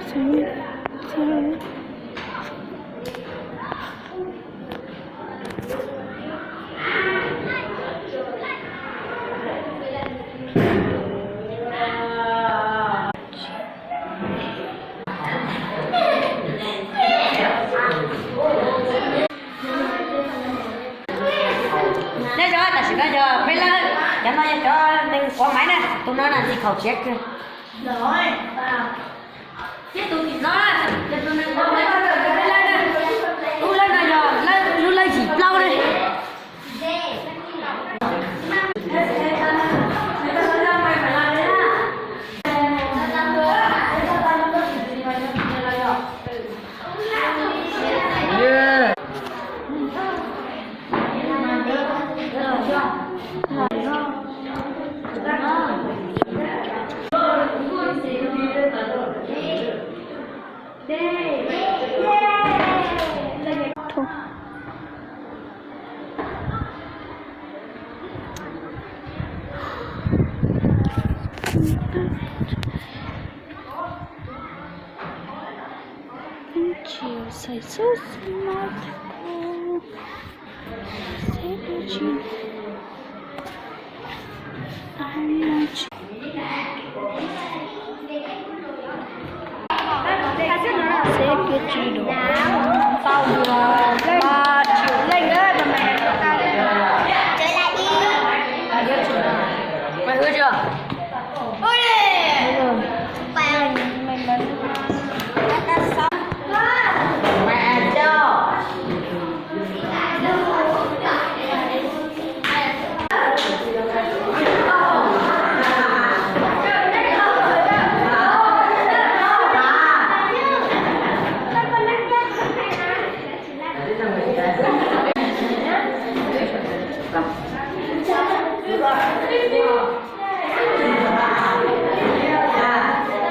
Nyob zoo, tam sim no yog peb lawb, cov no yog cov neeg quav maiv na, tus no na ntxim khaum siav kawg. Thiab tus tim no, yog tus neeg quav maiv, lub lawb no yog lub lawb yim plaub na. Chiều xài xước xước mát xếp đôi chín. Xếp cái chế độ tao vừa